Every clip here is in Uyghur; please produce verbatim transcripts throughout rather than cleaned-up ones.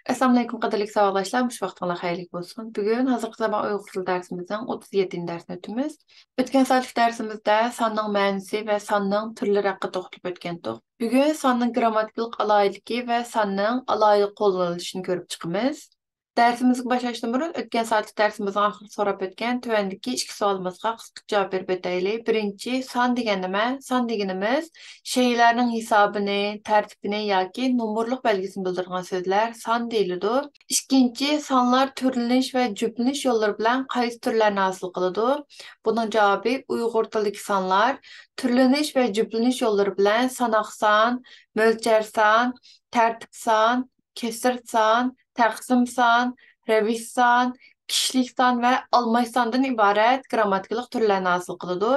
ئەسسالامۇئەلەيكۇم، قەدىرلىك ساۋاقداشلار، مۇشۇ ۋاقتىڭلار خەيرلىك بولسۇن. بۈگۈن ھازىرقى زامان ئۇيغۇر تىلى دەرسىمىزنىڭ ئوتتۇز يەتتىنچى دەرسىنى ئۆتىمىز. ئۆتكەن سائەتلىك دەرسىمىزدە ساننىڭ مەنىسى ۋە ساننىڭ تۈرلىرى ھەققىدە توختىلىپ ئۆتكەنتۇق. بۈگۈن ساننىڭ گىرامماتىكىلىق ئالاھىدىلىكى ۋە ساننىڭ ئالاھىدە قوللىنىلىشىنى كۆرۈپ چىقىمىز. دەرسىمىزگە باشلاشتىن بۇرۇن، ئۆتكەن سائەتلىك دەرسىمىزنىڭ ئاخىرىدا سوراپ ئۆتكەن تۆۋەندىكى ئىككى سوئالىمىزغا قىسقىچە جاۋاب بېرىپ ئۆتەيلى. بىرىنچى، سان دېگەن نېمە؟ سان دېگىنىمىز شەيئىلەرنىڭ ھېسابىنى، تەرتىپىنى ياكى نومۇرلۇق بەلگىسىنى بىلدۈرىدىغان سۆزلەر سان دېيىلىدۇ. ئىككىنچى، سانلار تۈرلىنىش ۋە جۈپلىنىش يوللىرى بىلەن قايسى تۈرلەرنى ھاسىل قىلىدۇ؟ بۇنىڭ جاۋابى ئۇيغۇر تىلىدىكى سانلار تۈرلىنىش ۋە جۈپلىنىش يوللىرى بىلەن ساناق سان، مۆلچەر سان، تەرتىپ سان، كەسىر سان، تەقسىم سان، رەۋىش سان، كىشىلىك سان ۋە ئالماش ساندىن ئىبارەت گىرامماتىكىلىق تۈرلەرنى ھاسىل قىلىدۇ.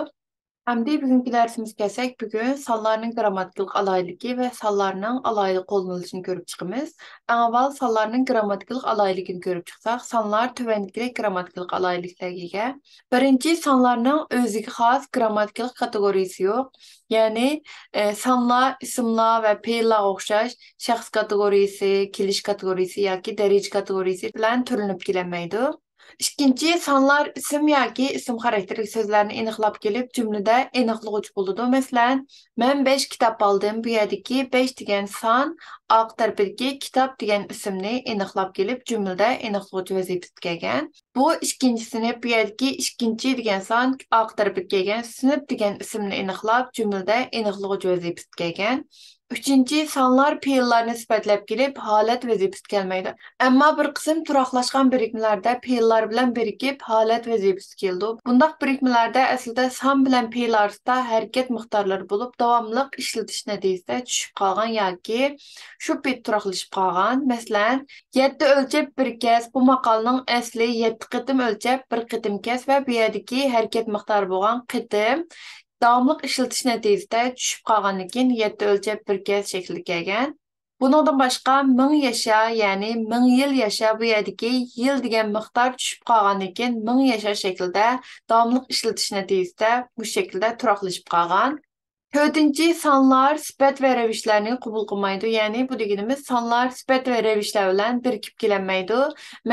ئەمدى بۈگۈنكى دەرسىمىزگە كەلسەك، بۈگۈن سانلارنىڭ گىرامماتىكىلىق ئالاھىدىلىكى ۋە سانلارنىڭ ئالاھىدە قوللىنىلىشىنى كۆرۈپ چىقىمىز. ئەڭ ئاۋۋال سانلارنىڭ گىرامماتىكىلىق ئالاھىدىلىكىنى كۆرۈپ چىقساق، سانلار تۆۋەندىكىدەك گىرامماتىكىلىق ئالاھىدىلىكلەرگە ئىگە. بىرىنچى، سانلارنىڭ ئۆزىگە خاس گىرامماتىكىلىق كاتېگورىيىسى يوق. يەنى، ئە، سانلار ئىسىملار ۋە پېئىللارغا ئوخشاش شەخس كاتېگورىيىسى، كېلىش كاتېگورىيىسى ياكى دەرىجە كاتېگورىيىسى بىلەن تۈرلىنىپ كېلەلمەيدۇ. ئىككىنچى، سانلار ئىسىم ياكى ئىسىم خاراكتېرلىك سۆزلەرنى ئېنىقلاپ كېلىپ، جۈملىدە ئېنىقلىغۇچى بولىدۇ. مەسىلەن، مەن بەش كىتاب ئالدىم. بۇ يەردىكى بەش دېگەن سان ئارقا تەرىپىدىكى كىتاب دېگەن ئىسىمنى ئېنىقلاپ كېلىپ، جۈملىدە ئېنىقلىغۇچى ۋەزىپىسىدە كەلگەن. بۇ ئىككىنچى سىنىپ، بۇ يەردىكى ئىككىنچى دېگەن سان ئارقا تەرىپىگە كەلگەن سىنىپ دېگەن ئىسىمنى ئېنىقلاپ، جۈملىدە ئېنىقلىغۇچى ۋەزىپىسىدە كەلگەن. ئۈچىنچى، سانلار پېئىللارنى سۈپەتلەپ كېلىپ، ھالەت ۋەزىپىسىدە كەلمەيدۇ. ئەمما بىر قىسىم تۇراقلاشقان بىرىكمىلەردە پېئىللار بىلەن بىرىكىپ، ھالەت ۋەزىپىسىدە كېلىدۇ. بۇنداق بىرىكمىلەردە ئەسلىدە سان بىلەن پېئىل ئارىسىدا ھەرىكەت مىقدارلىرى بولۇپ، داۋاملىق ئىشلىتىش نەتىجىسىدە چۈشۈپ قالغان ياكى شۇ پېتى تۇراقلىشىپ قالغان. مەسىلەن، يەتتە ئۆلچەپ بىر كەس، بۇ ماقالىنىڭ ئەسلى يەتتە قېتىم ئۆلچەپ بىر قېتىم كەس ۋە بۇ يەردىكى ھەرىكەت مىقدارى بولغان قېتىم داۋاملىق ئىشلىتىش نەتىجىسىدە چۈشۈپ قالغاندىن كېيىن يەتتە ئۆلچەپ بىر كەس شەكلىگە كەلگەن. بۇنىڭدىن باشقا، مىڭ ياشا، يەنى مىڭ يىل ياشا، بۇ يەردىكى يىل دېگەن مىقدار چۈشۈپ قالغاندىن كېيىن، مىڭ ياشا شەكلىدە داۋاملىق ئىشلىتىش نەتىجىسىدە بۇ شەكىلدە تۇراقلىشىپ قالغان. تۆتىنچى، سانلار سۈپەت ۋە رەۋىشلەرنى قوبۇل قىلمايدۇ، يەنى بۇ دېگىنىمىز سانلار سۈپەت ۋە رەۋىشلەر بىلەن بىرىكىپ كېلەلمەيدۇ.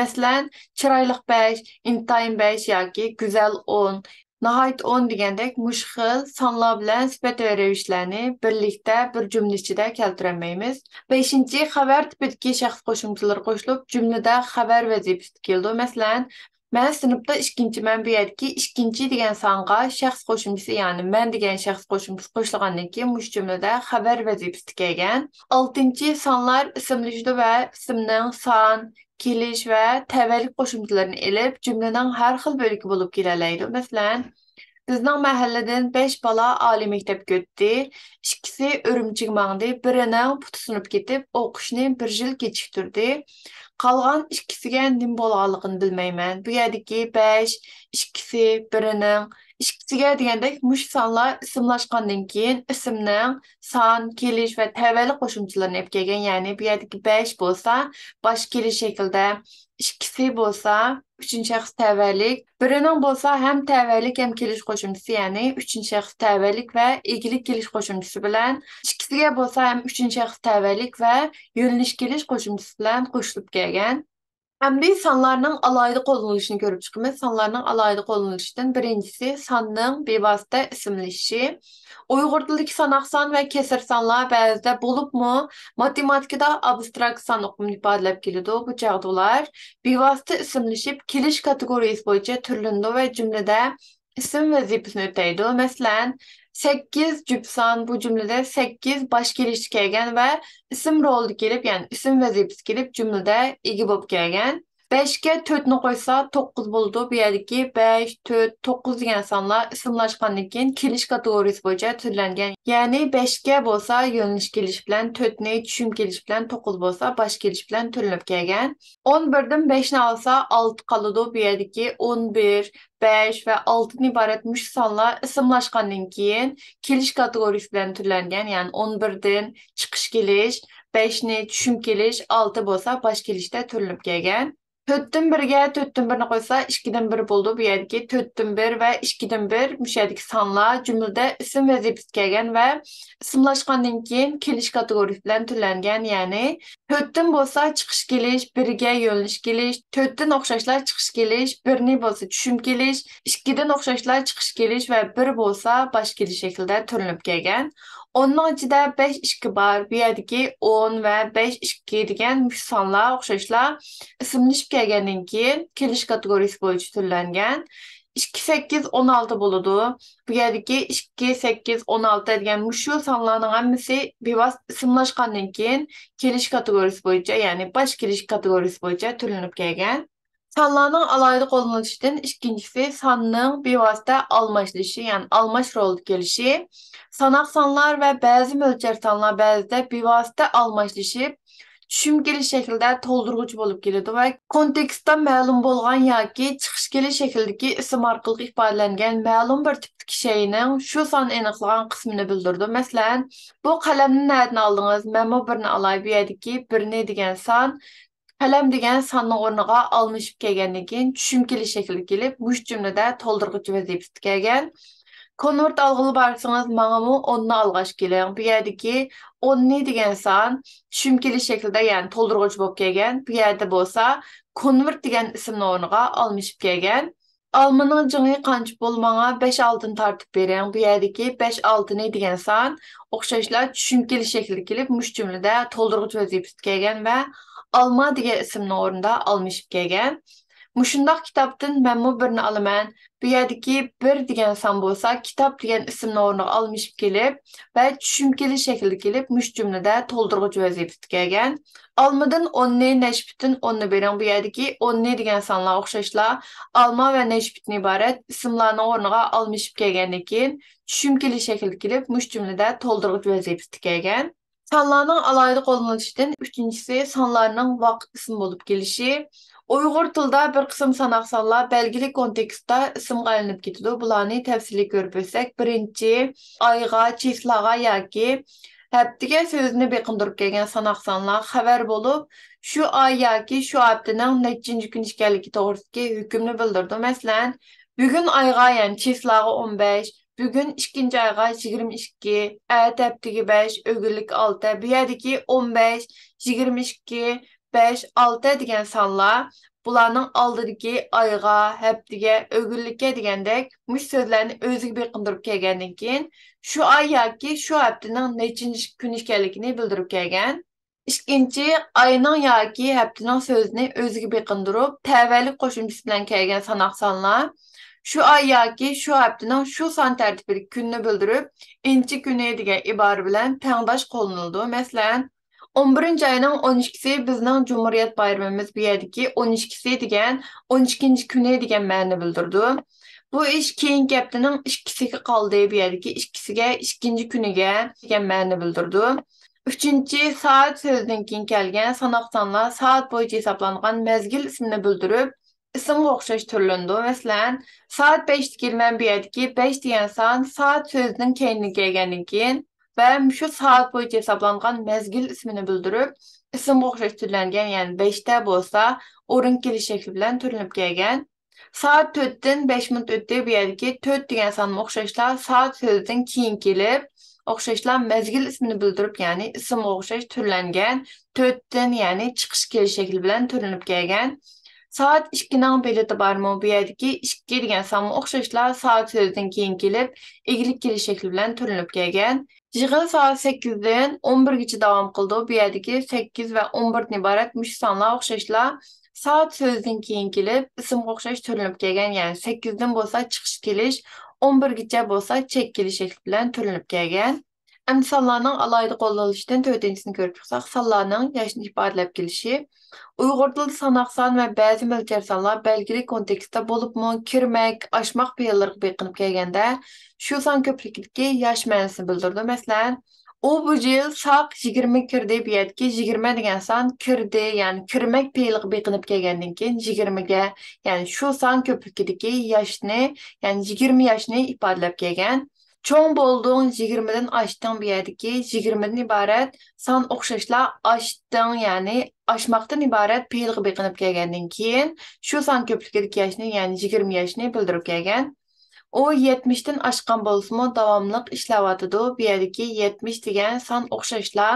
مەسىلەن، چىرايلىق بەش، ئىنتايىن بەش ياكى گۈزەل ئون، ناھايىتى ئون دېگەندەك مۇشۇ خىل سانلار بىلەن سۈپەت ۋە رەۋىشلەرنى بىرلىكتە بىر جۈملە ئىچىدە كەلتۈرەلمەيمىز. بەشىنچى، خەۋەر تىپىدىكى شەخس قوشۇمچىلىرى قوشۇلۇپ، جۈملىدە خەۋەر ۋەزىپىسىدە كېلىدۇ. مەسىلەن، مەن سىنىپتا ئىككىنچىمەن، بۇ يەردىكى ئىككىنچى دېگەن سانغا شەخس قوشۇمچىسى، يەنى مەن دېگەن شەخس قوشۇمچىسى قوشۇلغاندىن كېيىن، مۇشۇ جۈملىدە خەۋەر ۋەزىپىسىدە كەلگەن. ئالتىنچى، سانلار ئىسىملىشىدۇ ۋە ئىسىمنىڭ سان، كېلىش ۋە تەۋەلىك قوشۇمچىلىرىنى ئېلىپ، جۈملىنىڭ ھەر خىل بۆلىكى بولۇپ كېلەلەيدۇ. مەسىلەن، بىزنىڭ مەھەللىدىن بەش بالا ئالىي مەكتەپكە ئۆتتى. ئىككىسى ئۈرۈمچىگە ماڭدى، بىرىنىڭ پۇتى سۇنۇپ كېتىپ، ئوقۇشنى بىر يىل كېچىكتۈردى. قالغان ئىككىسىگە نېمە بولغانلىقىنى بىلمەيمەن. بۇ يەردىكى بەش، ئىككىسى، بىرىنىڭ، ئىككىسىگە دېگەندەك مۇشۇ سانلار ئىسىملاشقاندىن كېيىن، ئىسىمنىڭ سان، كېلىش ۋە تەۋەلىك قوشۇمچىلىرىنى ئېلىپ كەلگەن. يەنى بۇ يەردىكى بەش بولسا باش كېلىش شەكلىدە، ئىككىسى بولسا ئۈچىنچى شەخس تەۋەلىك، بىرىنىڭ بولسا ھەم تەۋەلىك ھەم كېلىش قوشۇمچىسى، يەنى ئۈچىنچى شەخس تەۋەلىك ۋە ئىگىلىك كېلىش قوشۇمچىسى بىلەن، ئىككىسىگە بولسا ھەم ئۈچىنچى شەخس تەۋەلىك ۋە يۆنىلىش كېلىش قوشۇمچىسى بىلەن قوشۇلۇپ كەلگەن. ئەمدى سانلارنىڭ ئالاھىدە قوللىنىلىشىنى كۆرۈپ چىقىمىز. سانلارنىڭ ئالاھىدە قوللىنىلىشىدىن بىرىنچىسى ساننىڭ بىۋاسىتە ئىسىملىشىشى. ئۇيغۇر تىلىدىكى ساناق سان ۋە كەسىر سانلار بەزىدە، بولۇپمۇ ماتېماتىكىدا ئابستراكت سان ئۇقۇمىنى ئىپادىلەپ كېلىدۇ. بۇ چاغدا ئۇلار بىۋاسىتە ئىسىملىشىپ، كېلىش كاتېگورىيىسى بويىچە تۈرلىنىدۇ ۋە جۈملىدە ئىسىم ۋەزىپىسىنى ئۆتەيدۇ. مەسىلەن، سەككىز جۈپ سان، بۇ جۈملىدە سەككىز باش كېلىشتە كەلگەن ۋە ئىسىم رولىدا كېلىپ، يەنى ئىسىم ۋەزىپىسىدە كېلىپ، جۈملىدە ئىگە بولۇپ كەلگەن. بەشكە تۆتنى قوشسا، توققۇز بولىدۇ. بۇ يەردىكى بەش، تۆت، توققۇز دېگەن سانلار ئىسىملاشقاندىن كېيىن، كېلىش كاتېگورىيىسى بويىچە تۈرلەنگەن. يەنى بەشكە بولسا يۆنىلىش كېلىش بىلەن، تۆتنى چۈشۈم كېلىش بىلەن، توققۇز بولسا باش كېلىش بىلەن تۈرلىنىپ كەلگەن. ئون بىردىن بەشنى ئالسا، ئالتە قالىدۇ. بۇ يەردىكى ئون بىر، بەش ۋە ئالتىدىن ئىبارەت مۇشۇ سانلار ئىسىملاشقاندىن كېيىن، كېلىش كاتېگورىيىسى بىلەن تۈرلەنگەن، يەنى ئون بىردىن چىقىش كېلىش، بەشنى چۈشۈم كېلىش، ئالتە بولسا باش كېلىشتە تۈرلىنىپ كەلگەن. تۆتتىن بىرگە تۆتتىن بىرنى قوشسا، ئىككىدىن بىر بولىدۇ. بۇ يەردىكى تۆتتىن بىر ۋە ئىككىدىن بىر مۇشۇ يەردىكى سانلار جۈملىدە ئىسىم ۋەزىپىسىگە كەلگەن ۋە ئىسىملاشقاندىن كېيىن كېلىش كاتېگورىيىسى بىلەن تۈرلەنگەن. يەنى تۆتتىن بولسا چىقىش كېلىش، بىرگە يۆنىلىش كېلىش، تۆتتىن ئوخشاشلا چىقىش كېلىش، بىرنى بولسا چۈشۈم كېلىش، ئىككىدىن ئوخشاشلا چىقىش كېلىش ۋە بىر بولسا باش كېلىش شەكلىدە تۈرلىنىپ كەلگەن. ئوننىڭ ئىچىدە بەش ئىككى بار. بۇ يەردىكى ئون ۋە بەش ئىككى دېگەن مۇشۇ سانلار ئوخشاشلا ئىسىملىشىپ كەلگەندىن كېيىن كېلىش كاتېگورىيىسى بويىچە تۈرلەنگەن. ئىككى سەككىز ئون ئالتە بولىدۇ. بۇ يەردىكى ئىككى سەككىز ئون ئالتە دېگەن مۇشۇ سانلارنىڭ ھەممىسى بىۋاسىتە ئىسىملاشقاندىن كېيىن كېلىش كاتېگورىيىسى بويىچە، يەنى باش كېلىش كاتېگورىيىسى بويىچە تۈرلىنىپ كەلگەن. سانلارنىڭ ئالاھىدە قوللىنىلىشىدىن ئىككىنچىسى ساننىڭ بىۋاسىتە ئالماشلىشى، يەنى ئالماش رولىدا كېلىشى. ساناق سانلار ۋە بەزى مۆلچەر سانلار بەزىدە بىۋاسىتە ئالماشلىشىپ، چۈشۈم كېلىش شەكلىدە تولدۇرغۇچ بولۇپ كېلىدۇ ۋە كونتېكستتا مەلۇم بولغان ياكى چىقىش كېلىش شەكلىدىكى ئىسىم ئارقىلىق ئىپادىلەنگەن مەلۇم بىر تىپتىكى شەيئىنىڭ شۇ سان ئېنىقلىغان قىسمىنى بىلدۈرىدۇ. مەسىلەن، بۇ قەلەمنى نەدىن ئالدىڭىز؟ مەنمۇ بىرنى ئالاي. بۇ يەردىكى بىرنى دېگەن سان قەلەم دېگەن ساننىڭ ئورنىغا ئالمىشىپ كەلگەندىن كېيىن چۈشۈم كېلىش شەكلىگە كېلىپ، مۇشۇ جۈملىدە تولدۇرغۇچ ۋەزىپىسىدە كەلگەن. كونۋېرت ئالغىلى بارسىڭىز، ماڭىمۇ ئوننى ئالغاچ كېلىڭ. بۇ يەردىكى ئوننى دېگەن سان چۈشۈم كېلىش شەكلىدە، يەنى تولدۇرغۇچ بولۇپ كەلگەن. بۇ يەردە بولسا كونۋېرت دېگەن ئىسىمنىڭ ئورنىغا ئالمىشىپ كەلگەن. ئالمىنىڭ جىڭى قانچە پۇل؟ ماڭا بەش ئالتىنى تارتىپ بېرىڭ. بۇ يەردىكى بەش ئالتىنى دېگەن سان ئوخشاشلا چۈشۈم كېلىش شەكلىگە كېلىپ، مۇشۇ جۈملىدە تولدۇرغۇچ ۋەزىپىسىدە كەلگەن ۋە ئالما دېگەن ئىسىمنىڭ ئورنىدا ئالمىشىپ كەلگەن. مۇشۇنداق كىتابتىن مەنمۇ بىرنى ئالىمەن. بۇ يەردىكى بىر دېگەن سان بولسا كىتاب دېگەن ئىسىمنىڭ ئورنىغا ئالمىشىپ كېلىپ ۋە چۈشۈم كېلىش شەكلىگە كېلىپ، مۇشۇ جۈملىدە تولدۇرغۇچ ۋەزىپىسىدە كەلگەن. ئالمىدىن ئوننى، نەچچە پۈتۈن ئوننى بېرىڭ. بۇ يەردىكى ئوننى دېگەن سانلار ئوخشاشلا ئالما ۋە نەچچە پۈتۈن ئىبارەت ئىسىملارنىڭ ئورنىغا ئالمىشىپ كەلگەندىن كېيىن، چۈشۈم كېلىش شەكلىگە كېلىپ، مۇشۇ جۈملىدە تولدۇرغۇچ ۋەزىپىسىدە كەلگەن. سانلارنىڭ ئالاھىدە قوللىنىلىشىدىن ئۈچىنچىسى سانلارنىڭ ۋاقىت ئىسمى بولۇپ كېلىشى. ئۇيغۇر تىلىدا بىر قىسىم ساناق سانلار بەلگىلىك كونتېكستتا ئىسىمغا ئايلىنىپ كېتىدۇ. بۇلارنى تەپسىلىي كۆرۈپ ئۆتسەك، بىرىنچى، ئايغا، چىسلاغا ياكى ھەپتىگە سۆزىنى بېقىندۇرۇپ كەلگەن ساناق سانلار خەۋەر بولۇپ، شۇ ئاي ياكى شۇ ھەپتىنىڭ نەچچىنچى كۈنى ئىكەنلىكى توغرىسىدىكى ھۆكۈمنى بىلدۈرىدۇ. مەسىلەن، بۈگۈن ئايغا، يەنى چىسلاغا ئون بەش، بۈگۈن ئىككىنچى ئايغا يىگىرمە ئىككى، ئەتە ھەپتىگە بەش، ئۆگۈنلۈك ئالتە. بۇ يەردىكى ئون بەش، يىگىرمە ئىككى، بەش، ئالتە دېگەن سانلار بۇلارنىڭ ئالدىدىكى ئايغا، ھەپتىگە، ئۆگۈنلۈككە دېگەندەك مۇشۇ سۆزلەرنى ئۆزىگە بېقىندۇرۇپ كەلگەندىن كېيىن، شۇ ئاي ياكى شۇ ھەپتىنىڭ نەچچىنچى كۈنى ئىكەنلىكىنى بىلدۈرۈپ كەلگەن. ئىككىنچى، ئاينىڭ ياكى ھەپتىنىڭ سۆزىنى ئۆزىگە بېقىندۇرۇپ، تەۋەلىك قوشۇمچىسى بىلەن كەلگەن ساناق سانلار شۇ ئاي ياكى شۇ ھەپتىنىڭ شۇ سان تەرتىپىدىكى كۈنىنى بىلدۈرۈپ، ئىنچە كۈنى دېگەن ئىبارە بىلەن تەڭداش قوللىنىلىدۇ. مەسىلەن، ئون بىرىنچى ئاينىڭ ئون ئىككىسى بىزنىڭ جۇمھۇرىيەت بايرىمىمىز. بۇ يەردىكى ئون ئىككىسى دېگەن ئون ئىككىنچى كۈنى دېگەن مەنىنى بىلدۈرىدۇ. بۇ ئىش كېيىنكى ھەپتىنىڭ ئىككىسىگە قالدى. بۇ يەردىكى ئىككىسىگە، ئىككىنچى كۈنىگە دېگەن مەنىنى بىلدۈرىدۇ. ئۈچىنچى، سائەت سۆزىدىن كېيىن كەلگەن ساناق سانلار سائەت بويىچە ھېسابلانغان مەزگىل ئىسمىنى بىلدۈرۈپ، ئىسىمغا ئوخشاش تۈرلىنىدۇ. مەسىلەن، سائەت بەشتە كېلىمەن. بۇ يەردىكى بەش دېگەن سان سائەت سۆزىنىڭ كەينىدىن كەلگەندىن كېيىن ۋە مۇشۇ سائەت بويىچە ھېسابلانغان مەزگىل ئىسمىنى بىلدۈرۈپ، ئىسىمغا ئوخشاش تۈرلەنگەن، يەنى بەشتە بولسا ئورۇن كېلىش شەكلى بىلەن تۈرلىنىپ كەلگەن. سائەت تۆتتىن بەش مىنۇت ئۆتتى. بۇ يەردىكى تۆت دېگەن سانمۇ ئوخشاشلا سائەت سۆزىدىن كېيىن كېلىپ، ئوخشاشلا مەزگىل ئىسمىنى بىلدۈرۈپ، يەنى ئىسىمغا ئوخشاش تۈرلەنگەن. تۆتتىن، يەنى چىقىش كېلىش شەكلى بىلەن تۈرلىنىپ كەلگەن. سائەت ئىككىنىڭ بېلىتى بارمۇ؟ بۇ يەردىكى ئىككى دېگەن سانمۇ ئوخشاشلا سائەت سۆزىدىن كېيىن كېلىپ، ئىگىلىك كېلىش شەكلى بىلەن تۈرلىنىپ كەلگەن. يىغىن سائەت سەككىزدىن ئون بىرگىچە داۋام قىلىدۇ. بۇ يەردىكى سەككىز ۋە ئون بىردىن ئىبارەت مۇشۇ سانلار ئوخشاشلا سائەت سۆزىدىن كېيىن كېلىپ، ئىسىمغا ئوخشاش تۈرلىنىپ كەلگەن، يەنى سەككىزدىن بولسا چىقىش كېلىش، ئون بىرگىچە بولسا چەك كېلىش شەكلى بىلەن تۈرلىنىپ كەلگەن. ئەمدى سانلارنىڭ ئالاھىدە قوللىنىلىشىدىن تۆتىنچىسىنى كۆرۈپ چىقساق، سانلارنىڭ ياشنى ئىپادىلەپ كېلىشى. ئۇيغۇر تىلىدا ساناق سان ۋە بەزى مۆلچەر سانلار بەلگىلىك كونتېكستتا، بولۇپمۇ كىرمەك، ئاشماق پېئىللىرىغا بېقىنىپ كەلگەندە، شۇ سان كۆپلۈكىدىكى ياش مەنىسىنى بىلدۈرىدۇ. مەسىلەن، ئۇ بۇ يىل ساق يىگىرمە كىردى. بۇ يەردىكى يىگىرمە دېگەن سان كىردى، يەنى كىرمەك پېئىلىغا بېقىنىپ كەلگەندىن كېيىن يىگىرمىگە، يەنى شۇ سان كۆپلۈكىدىكى ياشنى، يەنى يىگىرمە ياشنى ئىپادىلەپ كەلگەن. چوڭ بولدۇڭ، يىگىرمىدىن ئاشتىڭ، بۇ يەردىكى يىگىرمىدىن ئىبارەت سان ئوخشاشلا ئاشتىڭ، يەنى ئاشماقتىن ئىبارەت پېئىلغا بېقىنىپ كەلگەندىن كېيىن، شۇ سان كۆپلۈكىدىكى ياشنى، يەنى يىگىرمە ياشنى بىلدۈرۈپ كەلگەن. ئۇ يەتمىشتىن ئاشقان بولسىمۇ، داۋاملىق ئىشلەۋاتىدۇ. بۇ يەردىكى يەتمىش دېگەن سان ئوخشاشلا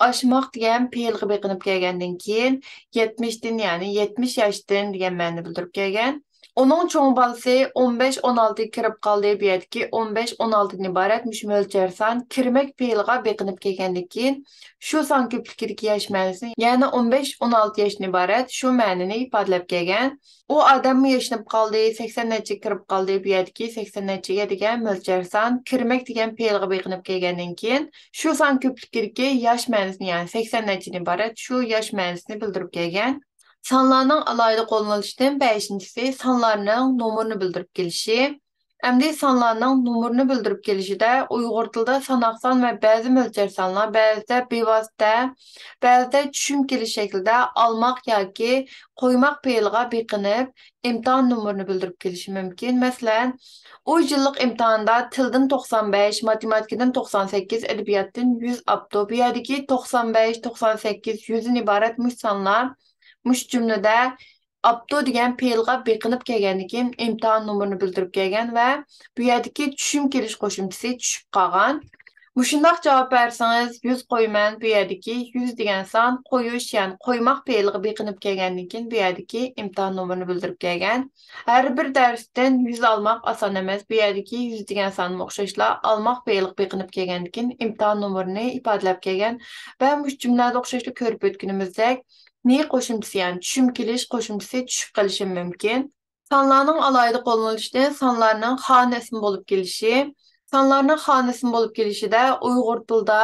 ئاشماق دېگەن پېئىلغا بېقىنىپ كەلگەندىن كېيىن، يەتمىشتىن، يەنى يەتمىش ياشتىن دېگەن مەنىنى بىلدۈرۈپ كەلگەن. ئۇنىڭ چوڭ بالىسى ئون بەش، ئون ئالتىگە كىرىپ قالدى. بۇ يەردىكى ئون بەش، ئون ئالتىدىن ئىبارەت مۇشۇ مۆلچەر سان كىرمەك پېئىلىغا بېقىنىپ كەلگەندىن كېيىن، شۇ سان كۆپلۈكىدىكى ياش مەنىسىنى، يەنى ئون بەش، ئون ئالتە ياشتىن ئىبارەت شۇ مەنىنى ئىپادىلەپ كەلگەن. ئۇ ئادەممۇ ياشىنىپ قالدى، سەكسەن نەچچىگە كىرىپ قالدى. بۇ يەردىكى سەكسەن نەچچىگە دېگەن مۆلچەر سان كىرمەك دېگەن پېئىلغا بېقىنىپ كەلگەندىن كېيىن، شۇ سان كۆپلۈكىدىكى ياش مەنىسىنى، يەنى سەكسەن نەچچىدىن ئىبارەت شۇ ياش مەنىسىنى بىلدۈرۈپ كەلگەن. سانلارنىڭ ئالاھىدە قوللىنىلىشىدىن بەشىنچىسى سانلارنىڭ نومۇرىنى بىلدۈرۈپ كېلىشى. ئەمدى سانلارنىڭ نومۇرىنى بىلدۈرۈپ كېلىشىدە ئۇيغۇر تىلىدا ساناق سان ۋە بەزى مۆلچەر سانلار بەزىدە بىۋاسىتە، بەزىدە چۈشۈم كېلىش شەكلىدە ئالماق ياكى قويماق پېئىلىغا بېقىنىپ ئىمتىھان نومۇرىنى بىلدۈرۈپ كېلىشى مۇمكىن. مەسىلەن، ئۇ يىللىق ئىمتىھاندا تىلدىن توقسان بەش، ماتېماتىكىدىن توقسان سەككىز، ئەدەبىياتتىن يۈز ئاپتۇ. بۇ يەردىكى توقسان بەش، توقسان سەككىز، يۈزدىن ئىبارەت مۇشۇ سانلار مۇشۇ جۈملىدە ئاپتۇ دېگەن پېئىلغا بېقىنىپ كەلگەندىن كېيىن ئىمتىھان نومۇرىنى بىلدۈرۈپ كەلگەن ۋە بۇ يەردىكى چۈشۈم كېلىش قوشۇمچىسى چۈشۈپ قالغان. مۇشۇنداق جاۋاب بەرسىڭىز، يۈز قويىمەن، بۇ يەردىكى يۈز دېگەن سان قويۇش، يەنى قويماق پېئىلىغا بېقىنىپ كەلگەندىن كېيىن، بۇ يەردىكى ئىمتىھان نومۇرىنى بىلدۈرۈپ كەلگەن. ھەر بىر دەرستىن يۈز ئالماق ئاسان ئەمەس، بۇ يەردىكى يۈز دېگەن سانمۇ ئوخشاشلا ئالماق پېئىلىغا بېقىنىپ كەلگەندىن كېيىن ئىمتىھان نومۇرىنى ئىپادىلەپ كەلگەن ۋە مۇشۇ جۈملىلەردە ئوخشاشلا كۆرۈپ ئۆتكىنىمىزدەك، نى قوشۇمچىسى، يەنى چۈشۈم كېلىش قوشۇمچىسى چۈشۈپ قېلىشى مۇمكىن. سانلارنىڭ ئالاھىدە قوللىنىلىشىدىن سانلارنىڭ خانىسىمۇ بولۇپ كېلىشى. سانلارنىڭ خانىسىمۇ بولۇپ كېلىشىدە ئۇيغۇر تىلىدا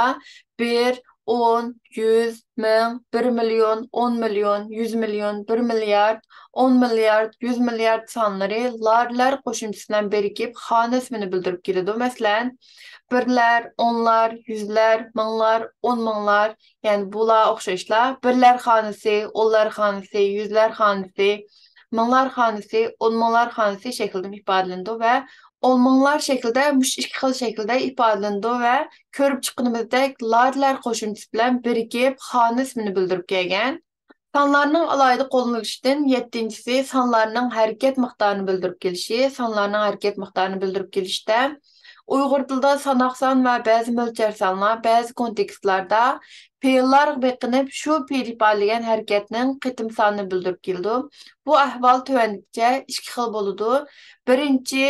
بىر، ئون، يۈز، مىڭ، بىر مىليون، ئون مىليون، يۈز مىليون، بىر مىليارد، ئون مىليارد، يۈز مىليارد سانلىرى لارلار قوشۇمچىسى بىلەن بىرىكىپ خانىسىمىنى بىلدۈرۈپ كېلىدۇ. مەسىلەن، بىرلەر، ئونلار، يۈزلەر، مىڭلار، ئون مىڭلار، يەنى بۇلار ئوخشاشلا بىرلەر خانىسى، ئونلار خانىسى، يۈزلەر خانىسى، مىڭلار خانىسى، ئون مىڭلار خانىسى شەكلىدىمۇ ئىپادىلىنىدۇ ۋە ئون مىڭلار شەكلىدە، مۇشۇ ئىككى خىل شەكىلدە ئىپادىلىنىدۇ ۋە كۆرۈپ چىققىنىمىزدەك لارلار قوشۇمچىسى بىلەن بىرىكىپ خانىسىمىنى بىلدۈرۈپ كەلگەن. سانلارنىڭ ئالاھىدە قوللىنىلىشىدىن يەتتىنچىسى سانلارنىڭ ھەرىكەت مىقدارىنى بىلدۈرۈپ كېلىشى. سانلارنىڭ ھەرىكەت مىقدارىنى بىلدۈرۈپ كېلىشتە ئۇيغۇر تىلىدا ساناق سان ۋە بەزى مۆلچەر سانلار بەزى كونتېكستلاردا پېئىللارغا بېقىنىپ شۇ پېئىل ئىپادىلىگەن ھەرىكەتنىڭ قېتىم سانىنى بىلدۈرۈپ كېلىدۇ. بۇ ئەھۋال تۆۋەندىكىچە ئىككى خىل بولىدۇ. بىرىنچى،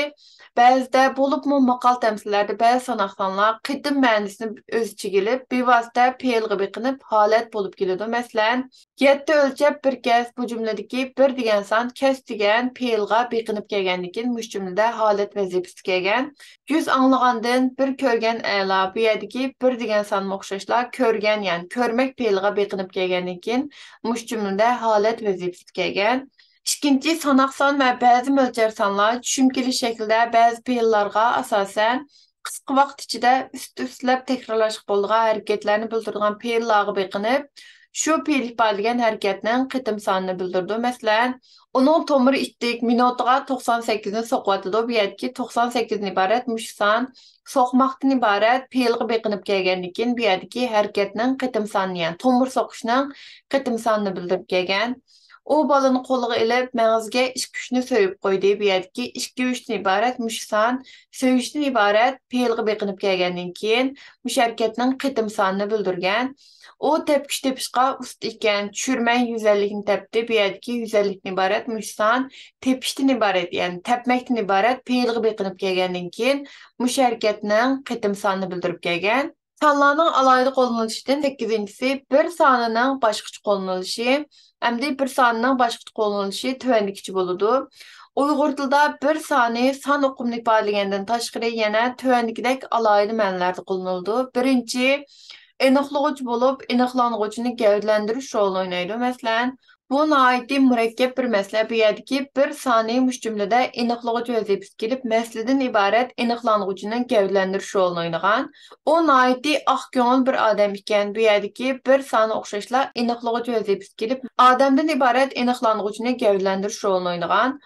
بەزىدە، بولۇپمۇ ماقال تەمسىللەردە بەزى ساناق سانلار قېتىم مەنىسىنى ئۆز ئىچىگە ئېلىپ، بىۋاسىتە پېئىلغا بېقىنىپ ھالەت بولۇپ كېلىدۇ. مەسىلەن، يەتتە ئۆلچەپ بىر كەس، بۇ جۈملىدىكى بىر دېگەن سان كەس دېگەن پېئىلغا بېقىنىپ كەلگەندىن كېيىن مۇشۇ جۈملىدە ھالەت ۋەزىپىسىدە كەلگەن. يۈز ئاڭلىغاندىن بىر كۆرگەن ئەلا، بۇ يەردىكى بىر دېگەن سانمۇ ئوخشاشلا كۆرگەن، يەنى كۆرمەك پېئىلىغا بېقىنىپ كەلگەندىن كېيىن مۇشۇ جۈملىدە ھالەت ۋەزىپىسىدە كەلگەن. ئىككىنچى، ساناق سان ۋە بەزى مۆلچەر سانلار چۈشۈم كېلىش شەكلىدە بەزى پېئىللارغا ئاساسەن قىسقا ۋاقىت ئىچىدە ئۈست-ئۈستىلەپ تەكرارلاشقا بولىدىغان ھەرىكەتلەرنى بىلدۈرىدىغان پېئىللارغا بېقىنىپ، شۇ پېئىل ئىپادىلىگەن ھەرىكەتنىڭ قېتىم سانىنى بىلدۈرىدۇ. مەسىلەن، ئۇنىڭ تومۇرى ئىتتىك، مىنۇتىغا توقسان سەككىزنى سوقۇۋاتىدۇ. بۇ يەردىكى توقسان سەككىزدىن ئىبارەت مۇشۇ سان سوقماقتىن ئىبارەت پېئىلغا بېقىنىپ كەلگەندىن كېيىن، بۇ يەردىكى ھەرىكەتنىڭ قېتىم سانىنى، يەنى تومۇر سوقۇشنىڭ قېتىم سانىنى بىلدۈرۈپ كەلگەن. ئۇ بالىنى قولىغا ئېلىپ، مەڭزىگە ئىككى ئۈچنى سۆيۈپ قويدى. بۇ يەردىكى ئىككى ئۈچتىن ئىبارەت مۇشۇ سان سۆيۈشتىن ئىبارەت پېئىلغا بېقىنىپ كەلگەندىن كېيىن، مۇشۇ ھەرىكەتنىڭ قېتىم سانىنى بىلدۈرگەن. ئۇ تەپكۈچ تېپىشقا ئۇستا ئىكەن، چۈشۈرمەي يۈز ئەللىكنى تەپتى. بۇ يەردىكى يۈز ئەللىكتىن ئىبارەت مۇشۇ سان تېپىشتىن ئىبارەت، يەنى تەپمەكتىن ئىبارەت پېئىلغا بېقىنىپ كەلگەندىن كېيىن، مۇشۇ ھەرىكەتنىڭ قېتىم سانىنى بىلدۈرۈپ كەلگەن. سانلارنىڭ ئالاھىدە قوللىنىلىشىدىن سەككىزىنچىسى، بىر سانىنىڭ باشقىچە قوللىنىلىشى. ئەمدى بىر سانىنىڭ باشقىچە قوللىنىلىشى تۆۋەندىكىچە بولىدۇ. ئۇيغۇر تىلىدا بىر سانى سان ئۇقۇمىنى ئىپادىلىگەندىن تاشقىرى يەنە تۆۋەندىكىدەك ئالاھىدە مەنىلەردە قوللىنىلىدۇ. بىرىنچى، ئېنىقلىغۇچى بولۇپ، ئېنىقلانغۇچىنى گەۋدىلەندۈرۈش رولىنى ئوينايدۇ. مەسىلەن، بۇ ناھايىتى مۇرەككەپ بىر مەسىلە. بۇ يەردىكى بىر سانى مۇشۇ جۈملىدە ئېنىقلىغۇچى ۋەزىپىسىگە كېلىپ، مەسىلىدىن ئىبارەت ئېنىقلانغۇچىنىڭ گەۋدىلەندۈرۈش رولىنى ئوينىغان. ئۇ ناھايىتى ئاق كۆڭۈل بىر ئادەم ئىكەن. بۇ يەردىكى بىر سانى ئوخشاشلا ئېنىقلىغۇچى ۋەزىپىسىگە كېلىپ، ئادەمدىن ئىبارەت ئېنىقلانغۇچىنى گەۋدىلەندۈرۈش رولىنى ئوينىغان.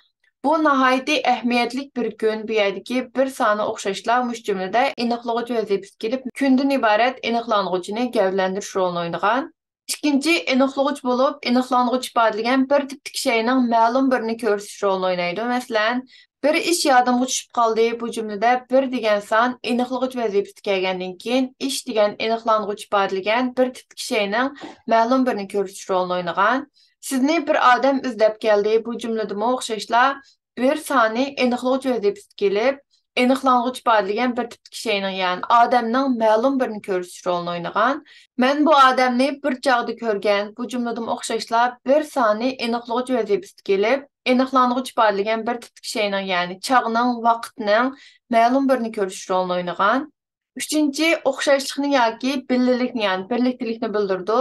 بۇ ناھايىتى ئەھمىيەتلىك بىر كۈن. بۇ يەردىكى بىر سانى ئوخشاشلا مۇشۇ جۈملىدە ئېنىقلىغۇچ ۋەزىپىسى كېلىپ، كۈندىن ئىبارەت ئېنىقلانغۇچىنى گەۋدىلەندۈرۈش رولىنى ئوينىغان. ئىككىنچى، ئېنىقلىغۇچ بولۇپ، ئېنىقلانغۇچ ئىپادىلىگەن بىر تىپتىكى شەينىڭ مەلۇم بىرىنى كۆرسىتىش رولىنى ئوينايدۇ. مەسىلەن، بىر ئىش يادىمغا چۈشۈپ قالدى. بۇ جۈملىدە بىر دېگەن سان ئېنىقلىغۇچ ۋەزىپىسىگە كەلگەندىن كېيىن، ئىش دېگەن ئېنىقلانغۇچ ئىپادىلىگەن بىر تىپتىكى شەينىڭ مەلۇم بىرىنى كۆرسىتىش رولىنى ئوينىغان. سىزنى بىر ئادەم ئىزدەپ كەلدى. بۇ جۈملىدىمۇ ئوخشاشلا بىر سانى ئېنىقلىغۇچ ۋەزىپىسىگە كېلىپ، ئېنىقلانغۇچ ئىپادىلىگەن بىر تىپتىكى شەينىڭ، يەنى ئادەمنىڭ مەلۇم بىرىنى كۆرسىتىش رولىنى ئوينىغان. مەن بۇ ئادەمنى بىر چاغدا كۆرگەن. بۇ جۈملىدىمۇ ئوخشاشلا بىر سانى ئېنىقلىغۇچ ۋەزىپىسىگە كېلىپ، ئېنىقلانغۇچ ئىپادىلىگەن بىر تىپتىكى شەينىڭ، يەنى چاغنىڭ، ۋاقىتنىڭ مەلۇم بىرىنى كۆرسىتىش رولىنى ئوينىغان. ئۈچىنچى، ئوخشاشلىقنى ياكى بىللىلىكنى، يەنى بىرلىكتىلىكنى بىلدۈرىدۇ.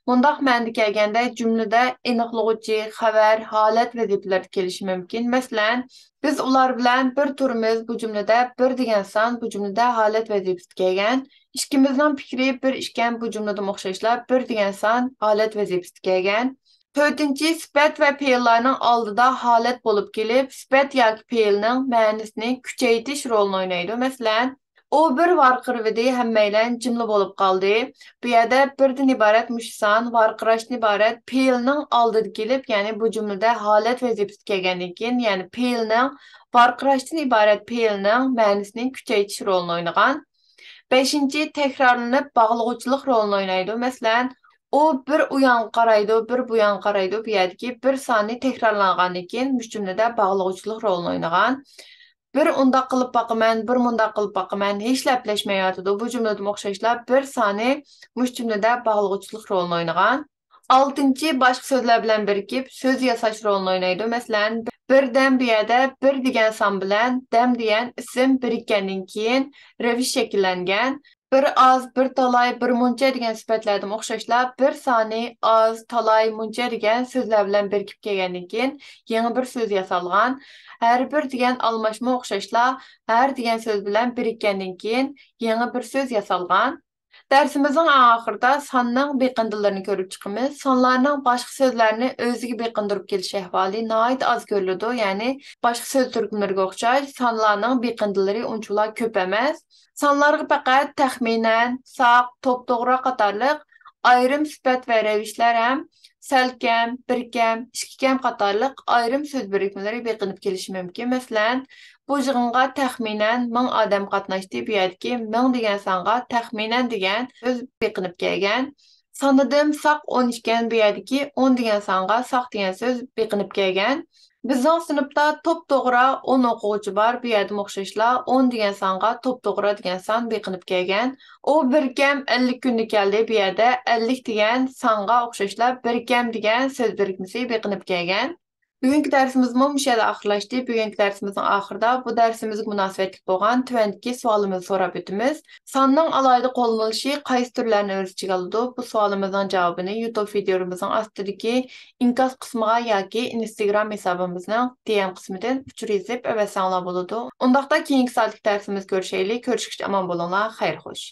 مۇنداق مەنىدە كەلگەندە، جۈملىدە ئېنىقلىغۇچى، خەۋەر، ھالەت ۋەزىپىلىرىدە كېلىشى مۇمكىن. مەسىلەن، بىز ئۇلار بىلەن بىر تۇرىمىز. بۇ جۈملىدە بىر دېگەن سان بۇ جۈملىدە ھالەت ۋەزىپىسىدە كەلگەن. ئىككىمىزنىڭ پىكرى بىر ئىكەن. بۇ جۈملىدىمۇ ئوخشاشلا بىر دېگەن سان ھالەت ۋەزىپىسىدە كەلگەن. تۆتىنچى، سۈپەت ۋە پېئىللارنىڭ ئالدىدا ھالەت بولۇپ كېلىپ، سۈپەت ياكى پېئىلنىڭ مەنىسىنى كۈچەيتىش رولىنى ئوينايدۇ. مەسىلەن، ئۇ بىر ۋارقىرىۋىدى، ھەممەيلەن جىملا بولۇپ قالدى. بۇ يەردە بىردىن ئىبارەت مۇشۇ سان ۋارقىراشتىن ئىبارەت پېئىلنىڭ ئالدىدا كېلىپ، يەنى بۇ جۈملىدە ھالەت ۋەزىپىسىگە كەلگەندىن كېيىن، يەنى پېئىلنىڭ، ۋارقىراشتىن ئىبارەت پېئىلنىڭ مەنىسىنى كۈچەيتىش رولىنى ئوينىغان. بەشىنچى، تەكرارلىنىپ باغلىغۇچىلىق رولىنى ئوينايدۇ. مەسىلەن، ئۇ بىر ئۇيانغا قارايدۇ، بىر بۇيانغا قارايدۇ. بۇ يەردىكى بىر سانى تەكرارلانغاندىن كېيىن مۇشۇ جۈملىدە باغلىغۇچىلىق رولىنى ئوينىغان. بىر ئۇنداق قىلىپ باقىمەن، بىر مۇنداق قىلىپ باقىمەن، ھېچلا ئەپلەشمەيۋاتىدۇ. بۇ جۈملىدىمۇ ئوخشاشلا بىر سانى مۇشۇ جۈملىدە باغلىغۇچىلىق رولىنى ئوينىغان. ئالتىنچى، باشقا سۆزلەر بىلەن بىرىكىپ سۆز ياساش رولىنى ئوينايدۇ. مەسىلەن، بىردەم بۇ يەردە بىر دېگەن سان بىلەن دەم دېگەن ئىسىم بىرىككەندىن كېيىن رەۋىش شەكىللەنگەن. بىر ئاز، بىر تالاي، بىر مۇنچە دېگەن سۈپەتلەردىمۇ ئوخشاشلا بىر سانى ئاز، تالاي، مۇنچە دېگەن سۆزلەر بىلەن بىرىكىپ كەلگەندىن كېيىن يېڭى بىر سۆز ياسالغان. ھەر بىر دېگەن ئالماشما ئوخشاشلا ھەر دېگەن سۆز بىلەن بىرىككەندىن كېيىن يېڭى بىر سۆز ياسالغان. دەرسىمىزنىڭ ئەڭ ئاخىرىدا ساننىڭ بېقىندىلىرىنى كۆرۈپ چىقىمىز. سانلارنىڭ باشقا سۆزلەرنى ئۆزىگە بېقىندۇرۇپ كېلىش ئەھۋالى ناھايىتى ئاز كۆرۈلىدۇ، يەنى باشقا سۆز تۈركۈملىرىگە ئوخشاش سانلارنىڭ بېقىندىلىرى ئۇنچىۋالا كۆپ ئەمەس. سانلارغا پەقەت تەخمىنەن، ساق، توپتوغرا قاتارلىق ئايرىم سۈپەت ۋە رەۋىشلەر ھەم سەلكەم، بىركەم، ئىككىكەم قاتارلىق ئايرىم سۆز بىرىكمىلىرى بېقىنىپ كېلىشى مۇمكىن. مەسىلەن، بۇ يىغىنغا تەخمىنەن مىڭ ئادەم قاتناشتى. بۇ يەردىكى مىڭ دېگەن سانغا تەخمىنەن دېگەن سۆز بېقىنىپ كەلگەن. سانىدىم، ساق ئون ئىكەن. بۇ يەردىكى ئون دېگەن سانغا ساق دېگەن سۆز بېقىنىپ كەلگەن. بىزنىڭ سىنىپتا توپتوغرا ئون ئوقۇغۇچى بار. بۇ يەردىمۇ ئوخشاشلا ئون دېگەن سانغا توپتوغرا دېگەن سان بېقىنىپ كەلگەن. ئۇ بىركەم ئەللىك كۈندە كەلدى. بۇ يەردە ئەللىك دېگەن سانغا ئوخشاشلا بىركەم دېگەن سۆز بىرىكمىسى بېقىنىپ كەلگەن. بۈگۈنكى دەرسىمىزمۇ مۇشۇ يەردە ئاخىرلاشتى. بۈگۈنكى دەرسىمىزنىڭ ئاخىرىدا بۇ دەرسىمىزگە مۇناسىۋەتلىك بولغان تۆۋەندىكى سوئالىمىزنى سوراپ ئۆتىمىز. ساننىڭ ئالاھىدە قوللىنىلىشى قايسى تۈرلەرنى ئۆز ئىچىگە ئالىدۇ؟ بۇ سوئالىمىزنىڭ جاۋابىنى يۇتۇب ۋىدىيولىرىمىزنىڭ ئاستىدىكى ئىنكاس قىسمىغا ياكى ئىنستاگرام ھېسابىمىزنىڭ دى ئېم قىسمىدىن ئۇچۇر يېزىپ ئەۋەتسەڭلار بولىدۇ. ئۇنداقتا كېيىنكى سائەتلىك دەرسىمىزدە كۆرۈشەيلى. كۆرۈشكىچە ئامان بولۇڭلار. خەير خوش.